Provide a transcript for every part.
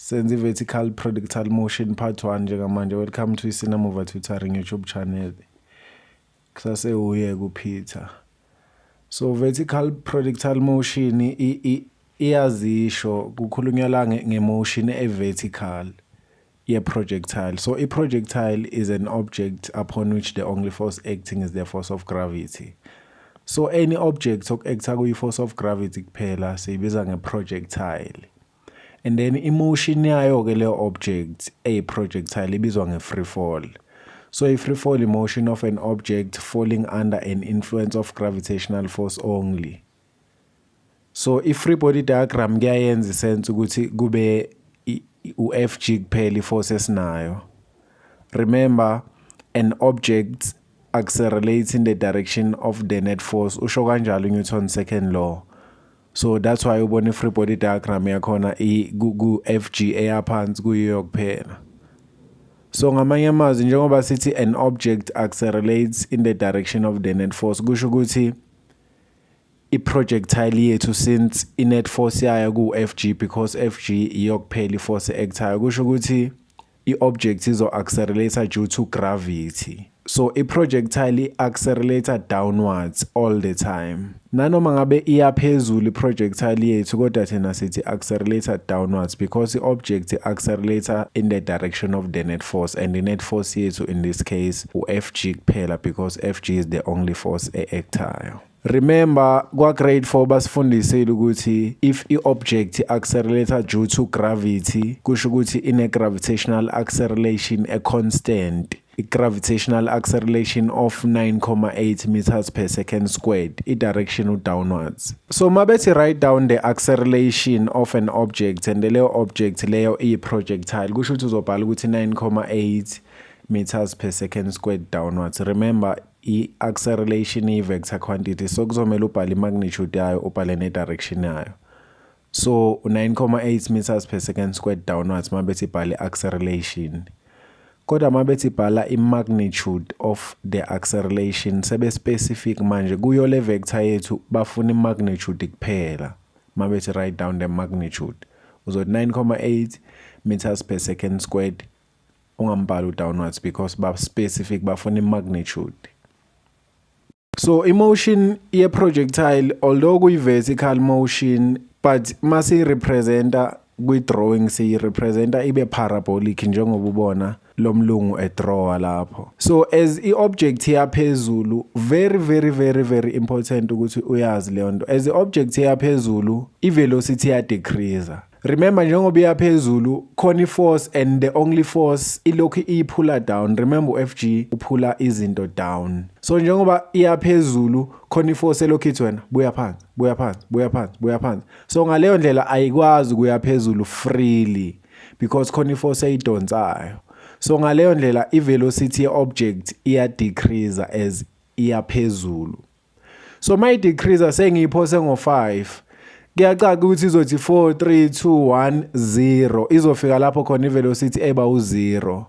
Senza i-vertical projectile motion part 1 njengamanje. Welcome to iSinamuva Tutoring YouTube channel. Kusase uye kuPeter. So vertical projectile motion iyazisho, kukhulunywa la nge-motion e-vertical ye-projectile. So i-projectile is an object upon which the only force acting is the force of gravity. So any object oku-acta kuyi-force of gravity kuphela siyibiza nge-projectile. And then i-motion yayo-ke leyo object eyi-projectile ibizwa nge-free fall. So i-free fall, motion of an object falling under an influence of gravitational force only. So i-free body diagram kuyayenza i-sense ukuthi kube u-Fg kuphela i-force esinayo. Remember, an object accelerates in the direction of the net force, usho kanjalo Newton's second law. So that's why ubona i-free body diagram yakhona ku-Fg eyaphansi kuyiyo kuphela. So ngamanye amazwi, njengoba sithi an object accelerates in the direction of the net force, kusho ukuthi i-projectile yethu, since i-net force yayo ku-Fg, because Fg iyo kuphela i-force e-actayo, kusho ukuthi i-object izo-accelerate due to gravity. So i-projectile i-accelerate downwards all the time. Nanoma ngabe iya phezulu i-projectile yethu, kodwa thina sithi accelerate downwards because i-object accelerate in the direction of the net force, and the net force yethu in this case u-Fg kuphela, because Fg is the only force e-actayo. Remember, kwa grade 4 basifundisile ukuthi if i-object accelerate due to gravity, kusho ukuthi ine gravitational acceleration a constant, i-gravitational acceleration of 9.8 meters per second squared, i-direction downwards. So mabethi write down the acceleration of an object and leyo object leyo iyi-projectile, kusho ukuthi uzobhala ukuthi 9.8 meters per second squared downwards. Remember, i-acceleration iyi-vector quantity, so kuzomele ubhale i-magnitude yayo, ubhale ne-direction yayo. So 9.8 meters per second squared downwards mabethi ibhale acceleration. Kodwa mabethi bhala i-magnitude of the acceleration, sebe specific manje kuyo le vector yethu, bafuna i-magnitude kuphela. Mabethi write down the magnitude, uzothi 9.8 meters per second squared, ungambhali downwards because ba specific, bafuna i-magnitude. So i-motion ye-projectile, although kuyi-vertical motion, but masiyi-representa kwi-drawing siyi-representa ibe parabolic, njengoba ubona lo mlungu e-drawa lapho. So as i-object yaphezulu, very very very very important ukuthi uyazi leyo nto, as i-object yaphezulu i-velocity ya decrease. Remember, njengoba iyaphezulu khona i-force, and the only force ilokhu iyiphula down. Remember, u-Fg uphula izinto down. So njengoba iyaphezulu khona i-force elokhu ithi wena buya phansi, buya phansi, buya phansi, buya phansi. So ngaleyo ndlela ayikwazi ukuya phezulu freely because khona i-force eyidonsayo. So ngaleyo ndlela i-velocity ye-object iya decrease as iyaphezulu. So mayi decrease, sengiyiphose ngo5, kuyacaca ukuthi izothi 4 3 2 1 0, izofika lapho khona i-velocity eba u0.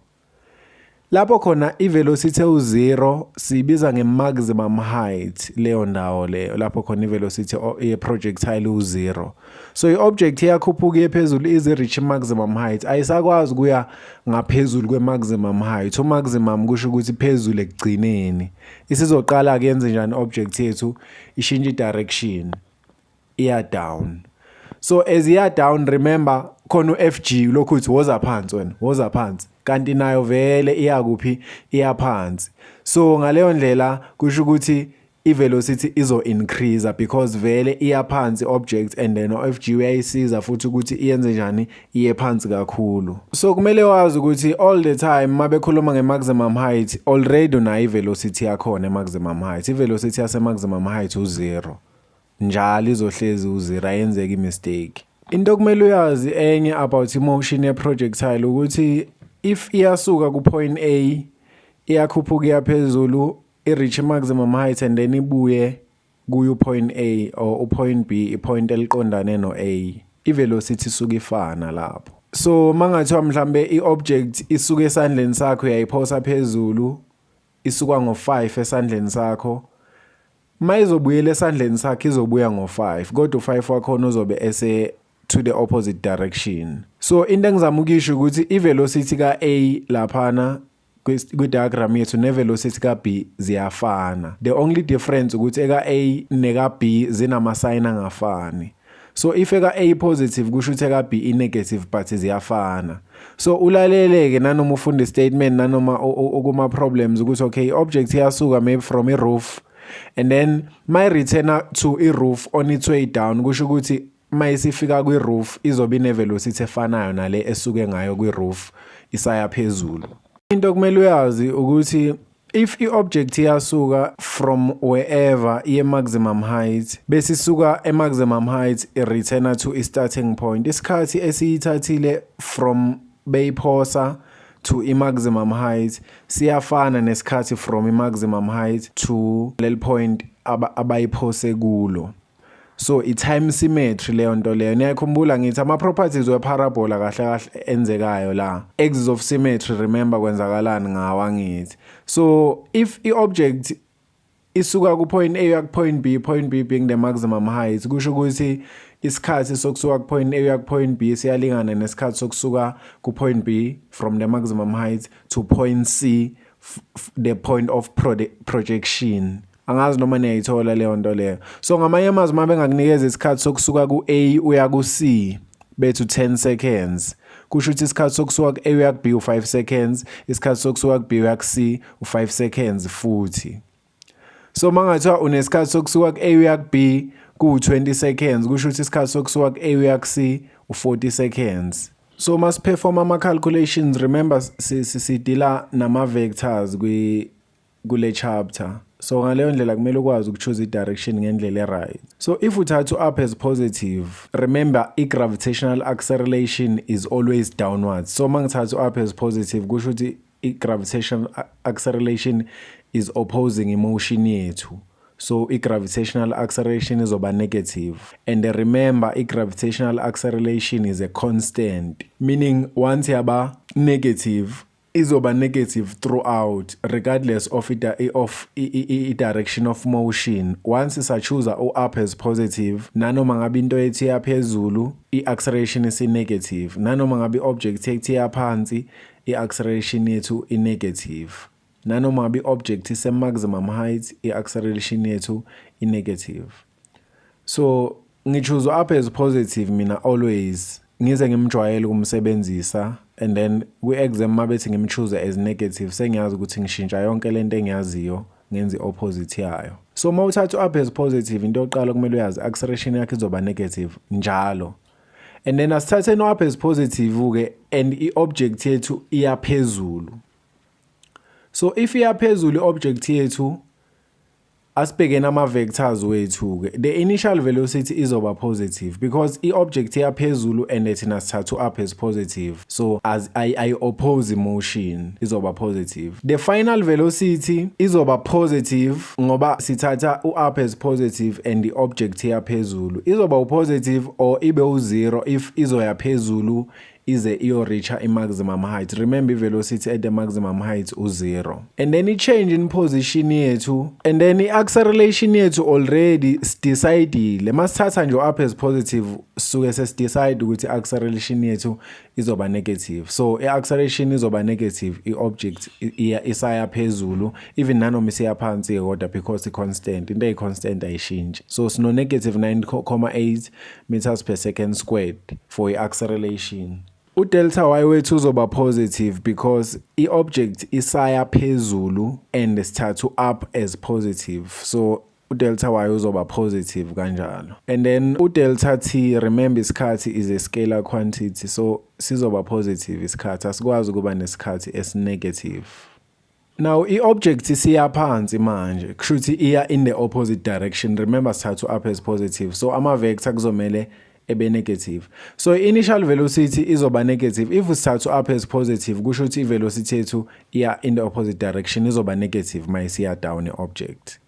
Lapho khona i-velocity ewu0 siyibiza nge-maximum height leyo ndawo leyo, lapho khona i-velocity ye-projectile u0. So i-object iyakhuphuka iye phezulu ize reach maximum height, ayisakwazi kuya ngaphezulu kwe-maximum height. U-maximum kusho ukuthi phezulu ekugcineni. Isizoqala kuyenze njani object yethu? Ishintshe direction, iya down. So as iya down, remember khona u-Fg lokhu uthi woza phansi wena, woza phansi, kanti nayo vele iya kuphi? Iya phansi. So ngaleyo ndlela kusho ukuthi i-velocity izo increase because vele iya phansi object, and then u-Fg uyayisiza futhi ukuthi iyenze njani? Iye phansi kakhulu. So kumele wazi ukuthi all the time mabekhuluma nge-maximum height, already unayo i-velocity yakhona e-maximum height. I-velocity yase-maximum height u-zero njalo, izohlezi u-zero, ayenzeki i-mistake. Into okumele uyazi enye about i-motion ye-projectile ukuthi if iyasuka ku-point A, iyakhuphuka iyaphezulu, i-reach maximum height and then ibuye kuyo point A or u-point B, i-point eliqondane no-A, i-velocity isuke ifana lapho. So mangathiwa mhlambe i-object isuke esandleni sakho, uyayiphosa phezulu, isuka ngo-5 esandleni sakho, mayizobuyela esandleni sakhe izobuya ngo-5, kodwa u-5 wakhona uzobe ese to the opposite direction. So into engizama ukuyisho ukuthi i-velocity ka-A laphana kwi-diagram yethu ne-velocity ka-B ziyafana. The only difference ukuthi eka-A neka-B zinama-sign angafani. So if eka-A positive, kusho ukuthi eka-B i-negative, but ziyafana. So ulalele-ke nanoma ufunda i-statement nanoma ukuma-problems ukuthi okay, i-object iyasuka maybe from i-roof and then mayi-return to i-roof on its way down, kusho ukuthi mayisifika kwi-roof izobe ine-velocity efanayo nale esuke ngayo kwi-roof isaya phezulu. Into okumele uyazi ukuthi if i-object iyasuka from wherever iye maximum height, bese isuka e-maximum height i-return to i-starting point, isikhathi esiyithathile from beyiphosa to i-maximum height siyafana nesikhathi from i-maximum height to leli point abayiphose kulo. So i-time symmetry leyo nto leyo. Niyakhumbula ngithi ama-properties we-parabola kahle kahle enzekayo la, axis of symmetry, remember kwenzakalani ngawo, angithi? So if i-object isuka ku-point A uya ku-point B, point B being the maximum height, kusho ukuthi isikhathi sokusuka ku-point A uya ku-point B siyalingana nesikhathi sokusuka ku-point B from the maximum height to point C, the point of projection. Angazi noma niyayithola leyo nto leyo. So ngamanye amazwi, uma bengakunikeza isikhathi sokusuka ku-A uya ku-C, bethu 10 seconds, kusho ukuthi isikhathi sokusuka ku-A uya ku-B u-5 seconds, isikhathi sokusuka ku-B uya ku-C u-5 seconds futhi. So mangathiwa unesikhathi sokusuka ku-A uya ku-B ku-20 seconds, kusho ukuthi isikhathi sokusuka ku-A uya ku-C u-40 seconds. So masi-perform ama-calculations, remember si-deala nama-vectors kule chapter, so ngaleyo ndlela kumele ukwazi uku-choose i-direction ngendlela e-right. So if uthatha u-up as positive, remember i-gravitational acceleration is always downwards. So mangithatha u-up as positive, kusho ukuthi i-gravitational acceleration is opposing i-motion yethu, so i-gravitational acceleration izoba negative. And remember, i-gravitational acceleration is a constant, meaning once yaba negative, izoba negative throughout, regardless of i-direction of motion. Once sa-choose u-up as positive, nanoma ngabe into yethu iyaphezulu, i-acceleration isi-negative, nanoma ngabe i-object yethu iyaphansi, i-acceleration yethu i-negative, nanoma ngabe i-object ise-maximum height, i-acceleration yethu i-negative. So ngi-choose up as positive mina always, ngize ngimjwayele ukumsebenzisa, and then kwi-exam mabethi ngim-choose as negative, sengiyazi ukuthi ngishintsha yonke lento engiyaziyo, ngenze i-opposite yayo. So uma uthatha u-up as positive, into yokuqala kumele uyazi, acceleration yakhe izoba negative njalo. And then asithatheni u-up as positive-ke and i-object yethu iyaphezulu. So if iyaphezulu i-object yethu, asibhekene ama-vectors wethu-ke. The initial velocity izoba positive because i-object iyaphezulu and thina sithatha u-up as positive, so as I oppose motion, izoba positive. The final velocity izoba positive ngoba sithatha u-up as positive and i-object iyaphezulu. Izoba u-positive or ibe u-zero if izoya phezulu ize iyo-reacha i-maximum height. Remember, i-velocity at the maximum height u-zero. And then i-change in position yethu and then i-acceleration yethu already si-decidile. Masithatha nje up as positive, sisuke sesi-decide ukuthi i-acceleration yethu izoba negative. So i-acceleration izoba negative i-object iya isaya phezulu, even nanoma isiya phansi kodwa, because i-constant, into eyi-constant ayishintshi. So sino negative 9.8 meters per second squared for i-acceleration. U-delta y wethu uzoba positive because i-object isaya phezulu and sithatha u-up as positive, so u-delta y uzoba positive kanjalo. And then u-delta t, remember isikhathi is a scalar quantity, so sizoba positive isikhathi, asikwazi ukuba nesikhathi esi-negative. Now i-object isiya phansi manje, kusho ukuthi iya in the opposite direction. Remember, sithatha u-up as positive, so ama-vector kuzomele ebe negative. So initial velocity izoba negative. If sithatha up as positive, kusho ukuthi i-velocity yethu iya in the opposite direction, izoba negative mayisiya down i-object,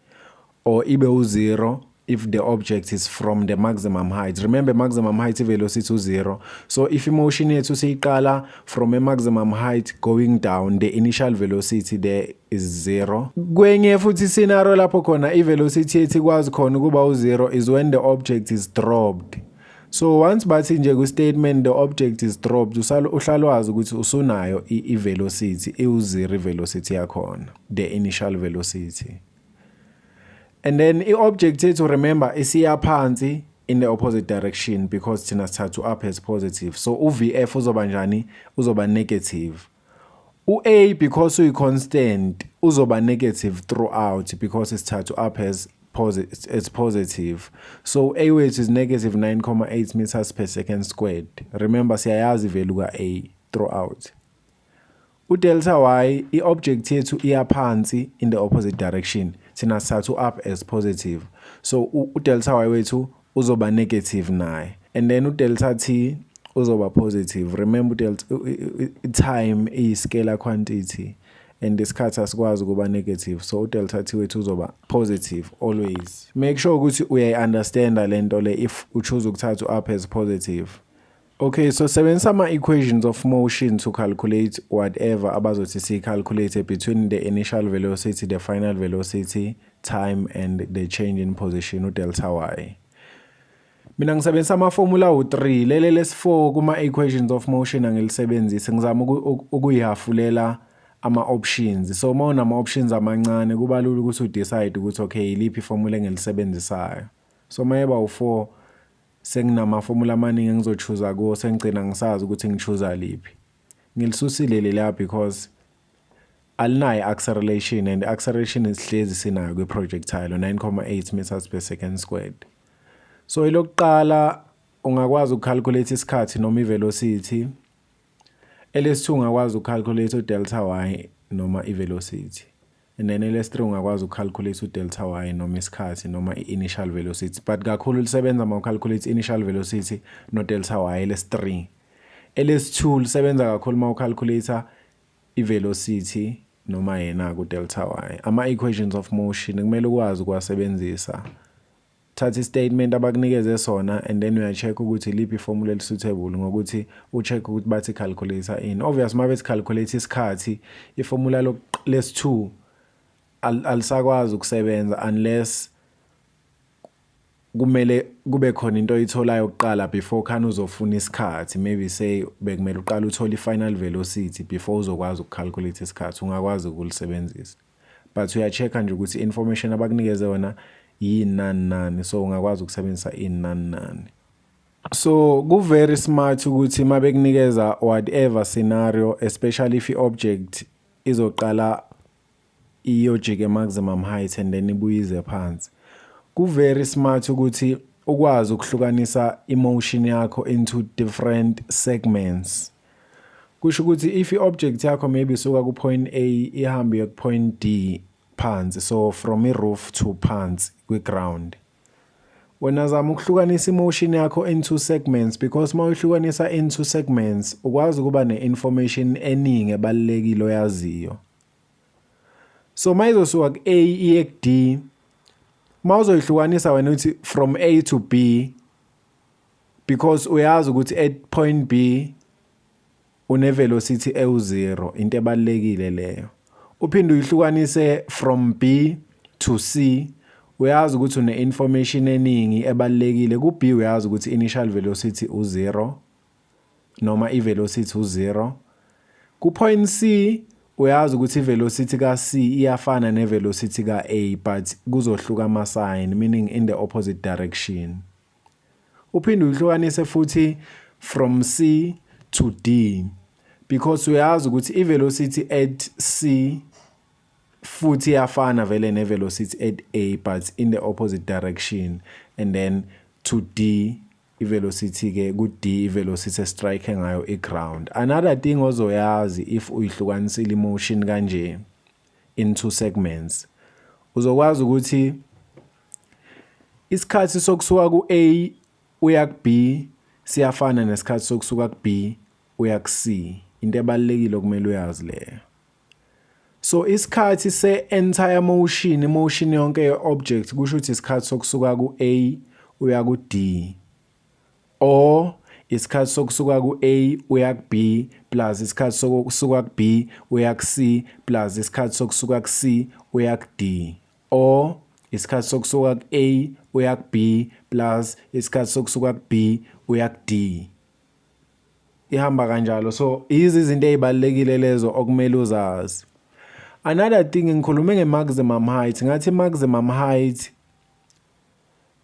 or ibe u-zero if the object is from the maximum height. Remember, maximum height velocity u-zero. So if i-motion yethu siyiqala from a maximum height going down, the initial velocity there is zero. Kwenye futhi scenario lapho khona i-velocity yethu ikwazi khona ukuba u-zero is when the object is dropped. So once bathi nje ku-statement the object is dropped, uhlala wazi ukuthi usunayo i-velocity, iwu-zero i-velocity yakhona, the initial velocity. And then i-object yethu, remember, isiya phansi in the opposite direction because thina sithatha up as positive. So u-VF uzoba njani? Uzoba negative. U-A, because uyi-constant, uzoba negative throughout because sithatha up as it's positive. So A wethu is negative 9.8 meters per second squared. Remember, siyayazi value ka-A throughout. U-delta y, i-object yethu iya phansi in the opposite direction, thina sithatha up as positive, so u-delta y wethu uzoba negative naye. And then u-delta t uzoba positive. Remember, delta time iyi-scalar quantity and isikhathi asikwazi ukuba negative, so u-delta t wethu uzoba positive always. Make sure ukuthi uyayi-understanda lento le if uchoose ukuthatha up as positive. Okay, so sebenzisa ama-equations of motion to calculate whatever abazothi siyi-calculate between the initial velocity, the final velocity, time and the change in position, u-delta y. Mina ngisebenzisa ama-formula u-3, lele lesi-4 kuma-equations of motion angilisebenzisi, ngizama ukuyihafulela ama-options. So uma unama-options amancane kuba lula ukuthi udecide ukuthi okay, iliphi iformula engilisebenzisayo. So uma eba u-4 senginama-formula amaningi engizochuza kuwo, sengigcina ngisazi ukuthi ngichuza liphi. Ngilisusile leliya because alinayo acceleration, and acceleration isihlezi sinayo kwi-projectile, 9.8 meters per second squared. So elokuqala ungakwazi ukucalculate isikhathi noma i-velocity. Elesi-2 ungakwazi ukucalculate u-delta y noma i-velocity. And then elesi-3 ungakwazi ukucalculate u-delta y noma isikhathi noma i-initial velocity, but kakhulu lisebenza uma ucalculate initial velocity no-delta y elesi-3. Elesi-2 lisebenza kakhulu uma ucalculate i-velocity noma yena ku-delta y. Ama-equations of motion kumele ukwazi ukuwasebenzisa. Thatha i-statement abakunikeze sona and then uya-check ukuthi iliphi iformula eli-suitable ngokuthi u-check ukuthi bathi calculate ini. Obvious, uma bethi calculate isikhathi, iformula lesi-2 alisakwazi ukusebenza unless kumele kube khona into oyitholayo kuqala before khani uzofuna isikhathi. Maybe say bekumele uqale uthole i-final velocity before uzokwazi ukucalculate isikhathi, ungakwazi ukulisebenzisa. But uya-check-a nje ukuthi i-information abakunikeze yona yini nani nani, so ungakwazi ukusebenzisa ini nani nani. So ku-very smart ukuthi uma bekunikeza whatever scenario, especially if i-object izoqala iyojika maximum height and then ibuye ize phansi, ku-very smart ukuthi ukwazi ukuhlukanisa i-motion yakho into different segments. Kusho ukuthi if i-object yakho maybe isuka ku-point A ihambe iye ku-point D phansi, so from i-roof to phansi kwi-ground, wena zama ukuhlukanisa i-motion yakho into segments, because uma uyihlukanisa into segments ukwazi ukuba ne-information eningi ebalulekile oyaziyo. So uma izosuka ku-A iye ku-D, uma uzoyihlukanisa wena uthi from A to B, because uyazi ukuthi at point B une-velocity ewu-0, into ebalulekile leyo. Uphinde uyihlukanise from B to C, uyazi ukuthi une-information eningi ebalulekile ku-B, uyazi ukuthi initial velocity u-0 noma i-velocity u-0. Ku-point C uyazi ukuthi i-velocity ka-C iyafana ne-velocity ka-A, but kuzohluka ama-sign, meaning in the opposite direction. Uphinde uyihlukanise futhi from C to D because uyazi ukuthi i-velocity at C futhi iyafana vele ne-velocity at A, but in the opposite direction. And then to D, i-velocity ke ku-D, i-velocity strike ngayo i-ground. Another thing ozoyazi if uyihlukanisile i-motion kanje into segments, uzokwazi ukuthi isikhathi sokusuka ku-A uya ku-B siyafana nesikhathi sokusuka ku-B uya ku-C. Into ebalulekile okumele uyazi leyo. So isikhathi se-entire motion, i-motion yonke ye-object, kusho ukuthi isikhathi sokusuka ku-A uya ku-D or isikhathi sokusuka ku-A uya ku-B plus isikhathi sokusuka ku-B uya ku-C plus isikhathi sokusuka ku-C uya ku-D or Isikhathi sokusuka ku-A uya ku-B plus isikhathi sokusuka ku-B uya ku-D. Ihamba kanjalo. So yizi izinto ezibalulekile lezo okumele uzazi. Another thing, ngikhulume nge-maximum height, ngathi maximum height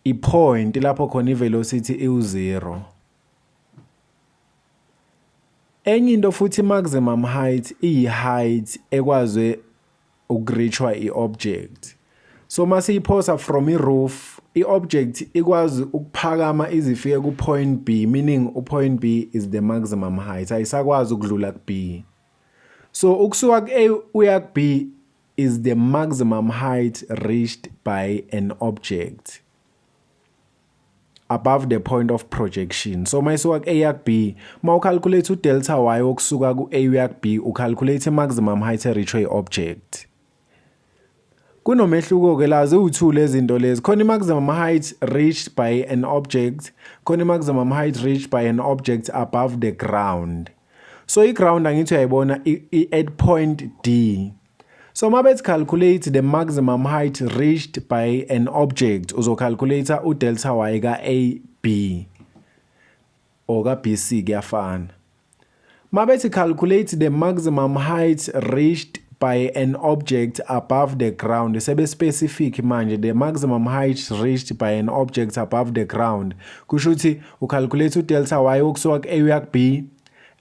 i-point lapho khona i-velocity iwu-zero. Enye into futhi, maximum height iyi-height ekwazi ukureachwa i-object. So masiyiphosa from i-roof, i-object ikwazi ukuphakama izifike ku-point B, meaning u-point B is the maximum height, ayisakwazi ukudlula ku-B. So ukusuka ku-A uya ku-B is the maximum height reached by an object above the point of projection. So mayisuka ku-A ya ku-B, mawucalculate u-delta y wokusuka ku-A uya ku-B, ucalculate i-maximum height ereachwe i-object. Kunomehluko-ke la, ziwu-two lezi zinto lezi. Khona i-maximum height reached by an object, khona i-maximum height reached by an object above the ground. So i-ground, angithi uyayibona, i-at point D. So mabethi calculate the maximum height reached by an object, uzocalculate u-delta y ka-A B or ka-BC, kuyafana. Mabethi calculate the maximum height reached by an object above the ground, sebe specific manje, the maximum height reached by an object above the ground, kusho ukuthi ucalculate u-delta y okusuka ku-A uya ku-B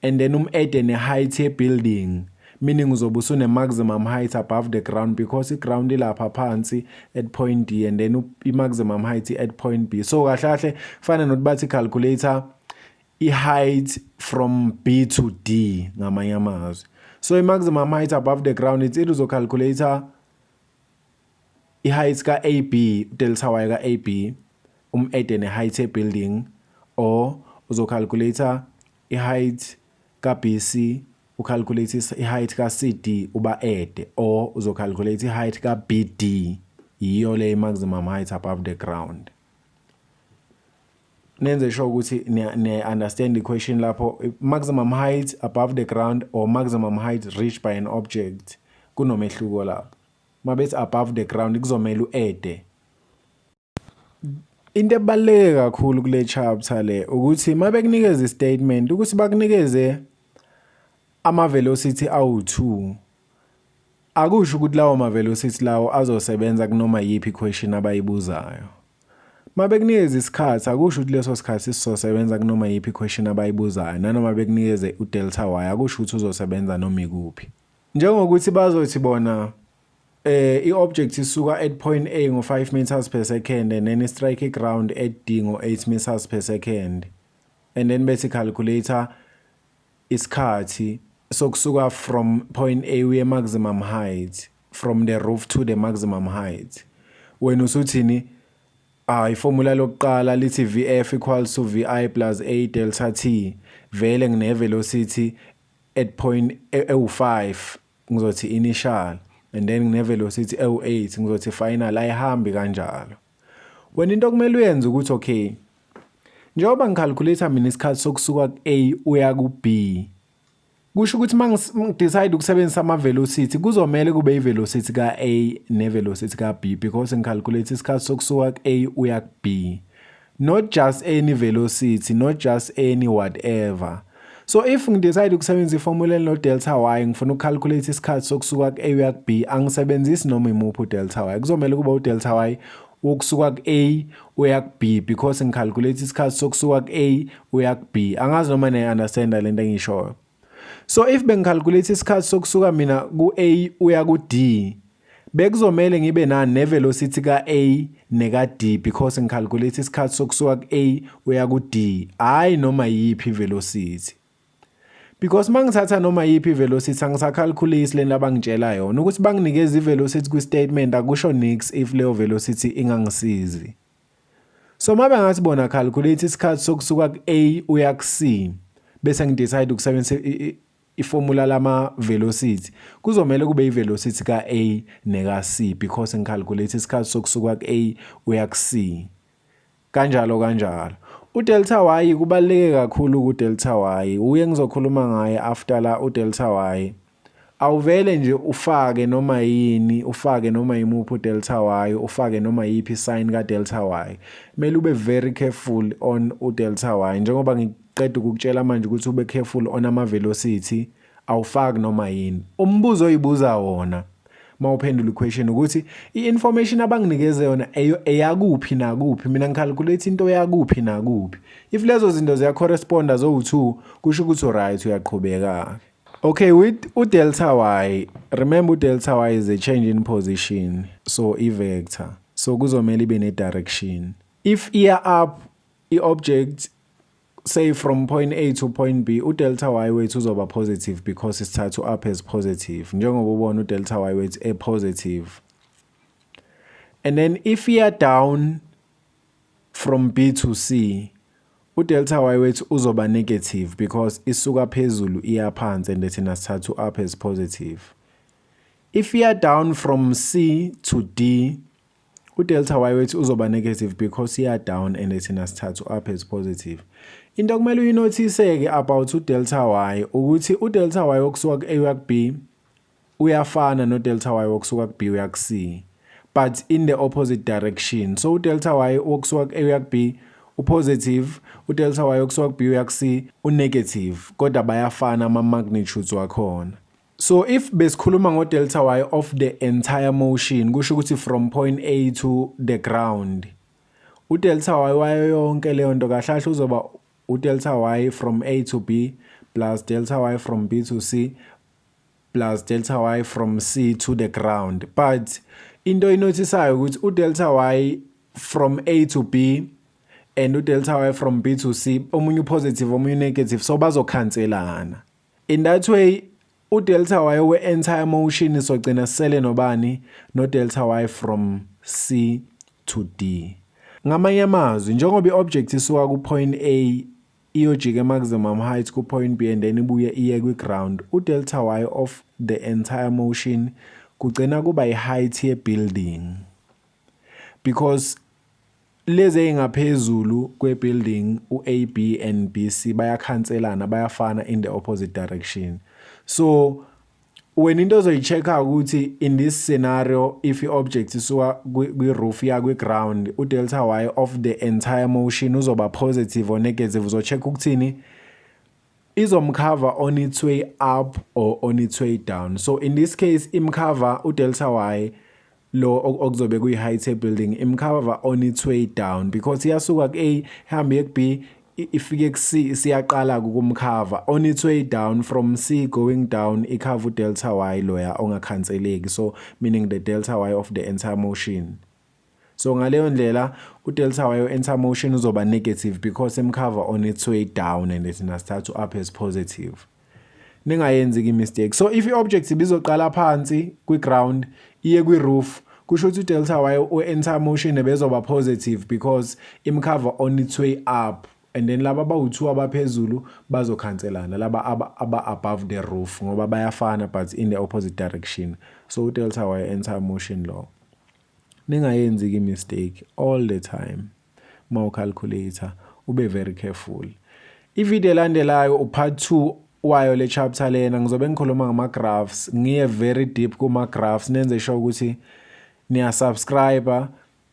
and then um-add ne-height ye-building, meaning uzobe usune-maximum height above the ground because i-ground ilapha phansi at point D and then i-maximum height at point B. So kahle kahle kufana nokuthi bathi calculate i-height from B to D, ngamanye amazwi. So i-maximum height above the ground, it's either uzocalculate i-height ka-AB, delta y ka-AB, um-add ne-height ye-building, or uzocalculate i-height ka-BC, ucalculate i-height ka-CD, uba-add, or uzocalculate i-height ka-BD. Yiyo le maximum height above the ground. Nenze sure ukuthi niya understand the question lapho, maximum height above the ground or maximum height reached by an object, kunomehluko lapho. Mabethi above the ground, kuzomela u-add. Into ebaluleke kakhulu kule chapter le ukuthi mabekunikeza istatement, ukuthi bakunikeze ama velocity awu2, akusho ukuthi lawo ma velocity lawo azosebenza kunoma yiphi question abayibuzayo. Mabekunikeza isikhathi, akusho ukuthi leso sikhathi sizosebenza kunoma yiphi question abayibuzayo. Nanoma bekunikeze udelta y, akusho ukuthi uzosebenza noma ikuphi. Njengokuthi bazothi bona i-object isuka at point A ngo-5 meters per second and then strike ground at D ngo-8 meters per second and then bethi calculate isikhathi sokusuka from point A uye maximum height, from the roof to the maximum height. Wena usuthini? Ah, iformula lokuqala lithi VF equals to VI plus A delta T. Vele ngine velocity at point ewu5, ngizothi initial, and then ngine velocity ewu8, ngizothi final. Ayihambi kanjalo. Wena into okumele uyenze ukuthi, okay, njengoba ngicalculate mina isikhathi sokusuka ku-A uya ku-B, kusho ukuthi mangidecide ukusebenzisa ama velocity, kuzomela kube i-velocity ka-A ne-velocity ka-B because ngicalculate isikhathi sokusuka ku-A uya ku-B, not just any velocity, not just any whatever. So if ngidecide ukusebenzisa iformula eno delta y, ngifuna ukucalculate isikhathi sokusuka ku-A uya ku-B, angisebenzisi noma imuphi udelta y, kuzomela kube udelta y wokusuka ku-A uya ku-B because ngicalculate isikhathi sokusuka ku-A uya ku-B. Angazi noma niya-understand lento engishoyo. So if bengicalculate isikhathi sokusuka mina ku-A uya ku-D, bekuzomele ngibe nani? Ne-velocity ka-A neka-D because ngicalculate isikhathi sokusuka ku-A uya ku-D, hhayi noma yiphi i-velocity, because mangithatha noma yiphi i-velocity, angisacalculate lento abangitshela yona. Ukuthi banginikeza i-velocity kwi-statement akusho nix if leyo velocity ingangisizi. So mabe ngathi bona calculate isikhathi sokusuka ku-A uya ku-C, bese ngidecide ukusebenzisa iformula lama velocity, kuzomela kube i-velocity ka-A neka-C because ngicalculate isikhathi sokusuka ku-A uya ku-C, kanjalo kanjalo. Udelta y kubaluleke kakhulu. Ku-delta y uye ngizokhuluma ngaye after la. Udelta y Awuvele nje ufake noma yini, ufake noma yimuphi udelta y, ufake noma yiphi isign ka-delta y. Kumele ube very careful on udelta y. Njengoba ngiqeda ukukutshela manje ukuthi ube careful on ama-velocity, awufaki noma yini. Umbuzo oyibuza wona mawuphendula i-question ukuthi i-information abanginikeze yona eyakuphi nakuphi. Mina ngicalculate into yakuphi nakuphi. If lezo zinto ziyacorresponda zowu-2, kusho ukuthi right, uyaqhubeka. Okay, with udelta y, remember udelta y is a change in position, so i-vector. So kuzomela ibe ne-direction. If iya up i-object, say from point A to point B, udelta y wethu uzoba positive because isithathu up as positive. Njengoba ubona udelta y wethu e positive. And then if iya down from B to C, udelta y wethu uzoba negative because isuka phezulu iya phansi and thina sithathu up as positive. If iya down from C to D, udelta y wethu uzoba negative because iya down and thina sithathu up as positive. Into okumele uyinotice-ke about udelta y ukuthi udelta y okusuka ku-A uya ku-B uyafana no-delta y wokusuka ku-B uya ku-C, but in the opposite direction. So udelta y wokusuka ku-A uya ku-B upositive, udelta y wokusuka ku-B uya ku-C unegative, kodwa bayafana ama-magnitudes wakhona. So if besikhuluma ngo-delta y of the entire motion, kusho ukuthi from point A to the ground, udelta y wayo yonke leyo nto kahle kahle uzoba udelta y from A to B plus delta y from B to C plus delta y from C to the ground. But into oyinotisayo ukuthi udelta y from A to B and udelta y from B to C, omunye upositive, omunye negative, so bazokhanselana. In that way udelta y we-entire motion sogcina sele nobani? No-delta y from C to D. Ngamanye amazwi, njengoba i-object isuka ku-point A iyojika maximum height ku-point B and then ibuye iye kwi-ground, udelta y of the entire motion kugcina kuba i-height ye-building because lezi ey'ngaphezulu kwe-building, u-A, B and B, C, bayakhanselana, bayafana in the opposite direction. So wena into ozoyi-check-a ukuthi in this scenario, if i-object isuka kwi-roof ya kwi-ground, udelta y of the entire motion uzoba positive or negative. Uzo-check ukuthini? Izomcover on its way up or on its way down. So in this case imcover udelta y lo okuzobe kuyi-height ye-building, imcover on its way down because iyasuka ku-A, ihambe iye ku-B, ifike ku-C, siyaqala ukumcover on its way down. From C going down icover udelta y loya ongakhanseleki, so meaning the delta y of the entire motion. So ngaleyo ndlela udelta y entire motion uzoba negative because imcover on its way down and thina sithatha up as positive. Ningayenzi mistake. So if i-object ibizoqala phansi kwi-ground iye kwi-roof, kusho ukuthi udelta y we-entire motion bezoba positive because imcover on its way up, and then laba abawu-2 abaphezulu bazokhanselana, laba aba above the roof, ngoba bayafana but in the opposite direction. So udelta y entire motion lo, ningayenzi mistake. All the time mawucalculate ube very careful. Ivideo elandelayo upart 2 wayo le chapter lena. Ngizobe ngikhuluma ngama graphs, ngiye very deep kuma graphs. Nenze sure ukuthi niya subscribe,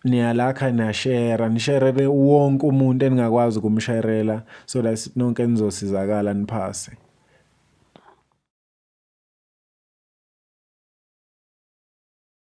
niyalike, niyashare, nisharele wonke umuntu eningakwazi ukumsharela so that nonke nizosizakala niphase.